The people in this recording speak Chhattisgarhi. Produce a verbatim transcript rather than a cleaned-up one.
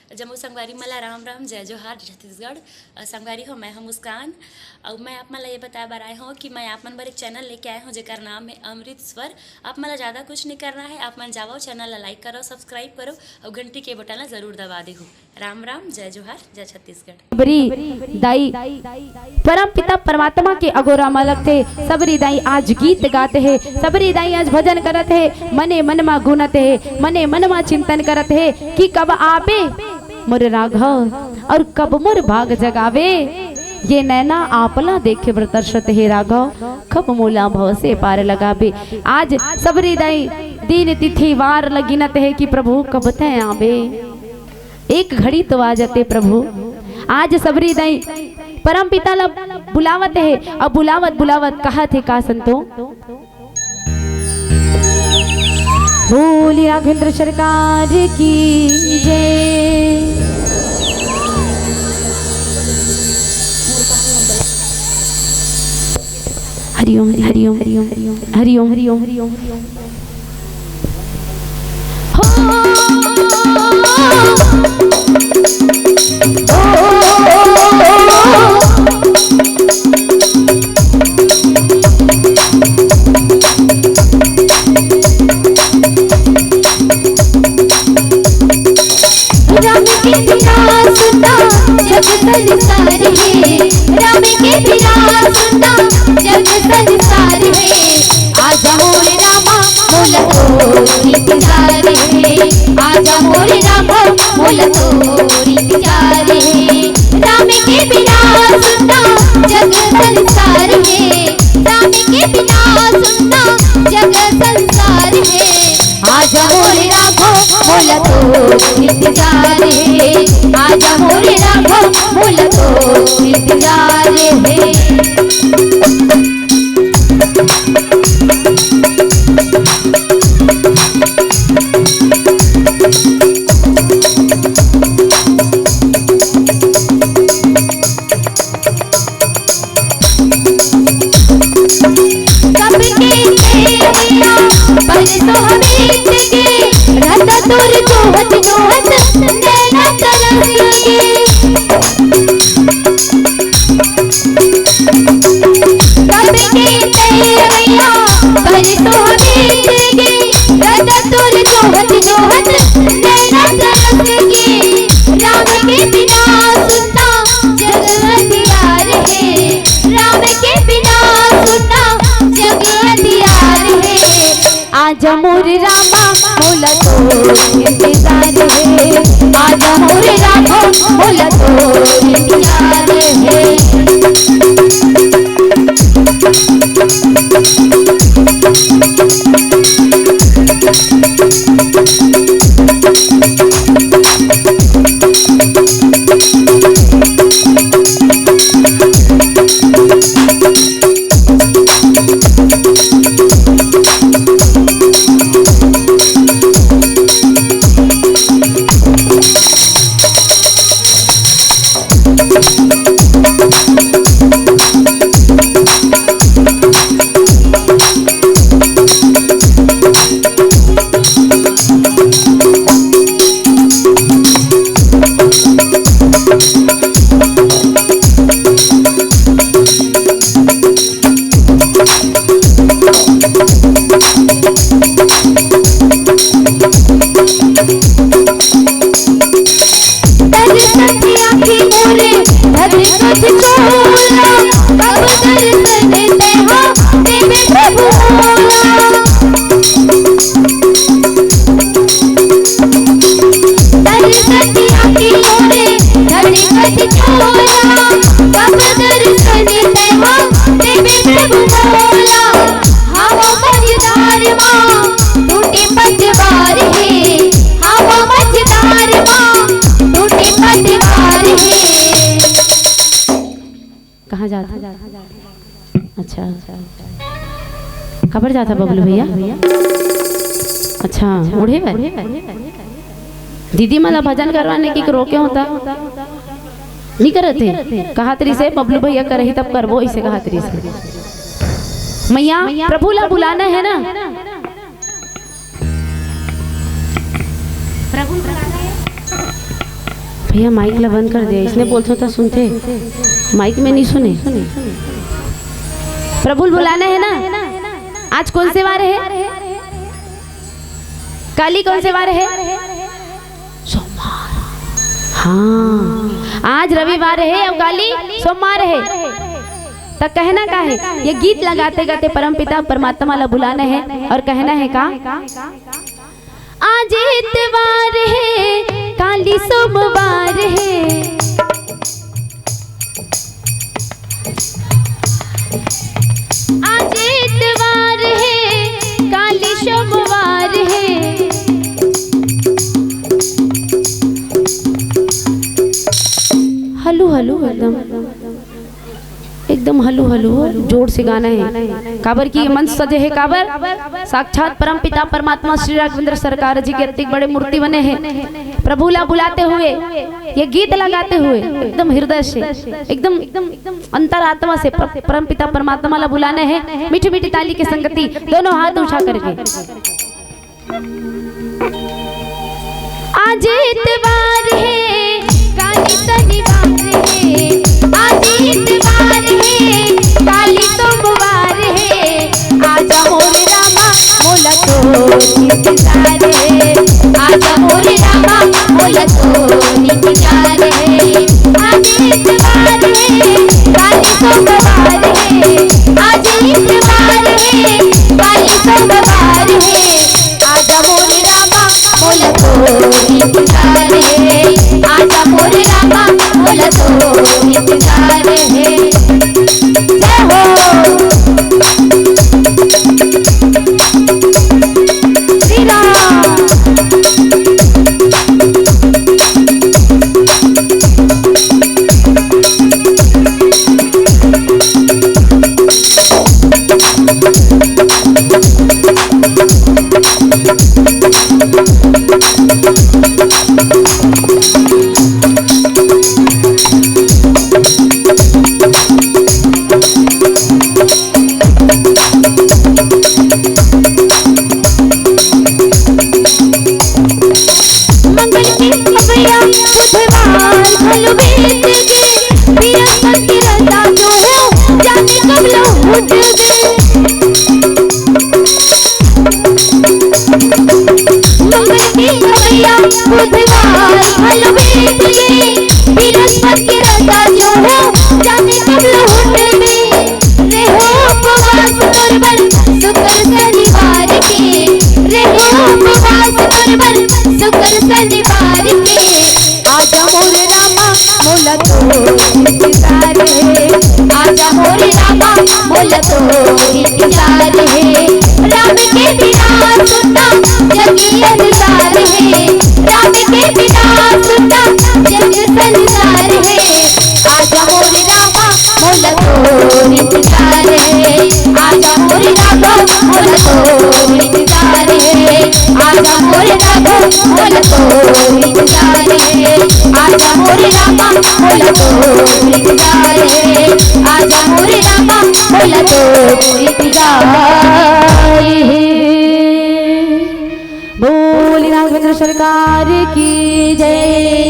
जम्मो संगवारी मन ला राम राम, जय जोहार, जय छत्तीसगढ़। अ, संगवारी हो, मैं हूं मुस्कान। अउ मैं आप मन ला ये बताए बर आए हूं कि मैं आप मन बर एक चैनल लेके आए हूं, जेकर नाम है अमृत स्वर। आप मन ला ज्यादा कुछ नहीं करना है, आप मन जावव, चैनल ला लाइक करव, सब्सक्राइब करव अउ घंटी के बटन ला जरूर दबा देहू। राम राम, जय जोहार, जय छत्तीसगढ़। सबरी दाई, परम पिता परमात्मा के अगोरा म लगथे। सबरी दाई आज गीत गात हे, सबरी दाई आज भजन करत हे, मने मन म गुनत हे, मने मन म चिंतन करत हे कि कब आबे मोर राघव अउ कब मोर भाग जगाबे। ये नैना आपला देखे बर तरसत हे राघव, कब मोला भव से पार लगाबे। आज सबरी दाई दिन तिथि वार ल गिनत हे कि प्रभु कब तैं आबे। एक घड़ी तो आ जाते प्रभु। आज सबरी दाई परम पिता ला बुलावत हे, अब बुलावत बुलावत कहत हे का संतो। बोली राघवेंद्र सरकार की जय। हरिओम, हरिओम, हरिओम, हरिओम, हरिओम, हरिओम, हरिओम। राम के बिना सुना जग संसार हे, राम के बिना सुना जग संसार हे। आजा मोरे रामा मोला तोर इंतजार हे, आजा मोरे रामा मोला तोर इंतजार हे। राम के बिना सुना जग संसार हे, राम के बिना सुना जग संसार हे। आजा मोरे राघव मोला तोर इंतजार हे, आजा मोरे राघव मोला तोर इंतजार हे। कब के तेरा परसों बीत के, रात तोर जोहत जोहत नैना तरस गे। कब के तेरा परसों बीत के, रात तोर जोहत जोहत नैना तरस गे। राम के बिना सुना जग अंधियार हे, राम के बिना सुना जग अंधियार हे। आजा मोरे रामा मोला तोर इंतजार हे, आजा मोरे राघव मोला तोर इंतजार हे। दर्शन की आँखी मोरे धर कछ छोला, कब दर्शन देहा देवे प्रभु मोला। दर्शन की आँखी मोरे धर कछ छोला, कब दर्शन देहा देवे प्रभु मोला। हवा मझधार मा टूटे पतवार हे, हवा मझधार मा टूटे पतवार हे। कहाँ जात हे? अच्छा, काबर जात हे बबलू भैया? अच्छा, उड़े बर? दीदी मन ला भजन करवाने के रोके हों त नइ करत हे। कहत रहिसे बबलू भैया करही तब करबो, अइसे कहत रहिसे। मैया, प्रभु ला बुलाना हे ना? प्रभु ला बुलाना हे। ये माइक ला बंद कर दे, इसने बोलथों त सुनथे, माइक में नहीं सुने। प्रभु ल बुलाना है ना। आज कौन से वार है? काली कौन से वार है? सोमवार। हाँ, आज रविवार है अउ काली सोमवार है। त कहना का है? ये गीत लगाते गाते परमपिता परमात्मा ला बुलाना है अउ कहना है का? आज एतवार हे, काली सोमवार हे। आज एतवार हे, काली सोमवार हे। हलू हलू एकदम। एकदम हलू हलू हो, जोर से गाना है। काबर कि ये मंच सजे है, काबर? साक्षात परम पिता परमात्मा श्री राघवेंद्र सरकार जी के अतिक बड़े मूर्ति बने हैं। प्रभु ला बुलाते हुए ये गीत लगाते हुए एकदम हृदय से, एकदम अंतरात्मा से प्र-, परम पिता परमात्मा ला बुलाना है। मीठी मीठी ताली के संगति, दोनों हाथ उठा करके। आज एतवार हे, काली सनिवार हे। आज एतवार हे, काली सोमवार हे। आजा मोरे रामा, मोला तोर इंतजार हे। आजा मोरे रामा, मोला तोर इंतजार हे। आज एतवार हे, काली सोमवार हे। आज एतवार हे, काली सोमवार हे। आजा मोरे रामा, मोला तोर इंतजार हे। आजा मोरे रामा, मोला तोर इंतजार हे। जय हो। श्री राम। मंगल के अवैया बुधवार घलो बीत गे, बृहस्पति रहता जो हो, जाने कब लो उठ गे। मंगल के अवैया बुधवार घलो बीत गे, बृहस्पति रहता जो हो, जाने कब लो उठ गे। रहो उपवास तोर बर शुक्र शनिवार के, रहो उपवास तोर बर शुक्र शनिवार के। आजा मोरे रामा, मोला तोर इंतजार हे। आजा मोरे रामा, मोला तोर इंतजार हे। राम के बिना सुन्ना जग अंधकार हे। राम के बिना सुन्ना जग संसार हे। आजा मोरे रामा, मोला तोर इंतजार हे। आजा मोरे रामा, मोला तोर इंतजार हे। आजा मोरे रामा, मोला तोर इंतजार हे। आजा मोरे रामा, मोला तोर इंतजार हे। आजा मोरे रामा, मोला तोर इंतजार हे। बोल राघवेंद्र सरकार की जय।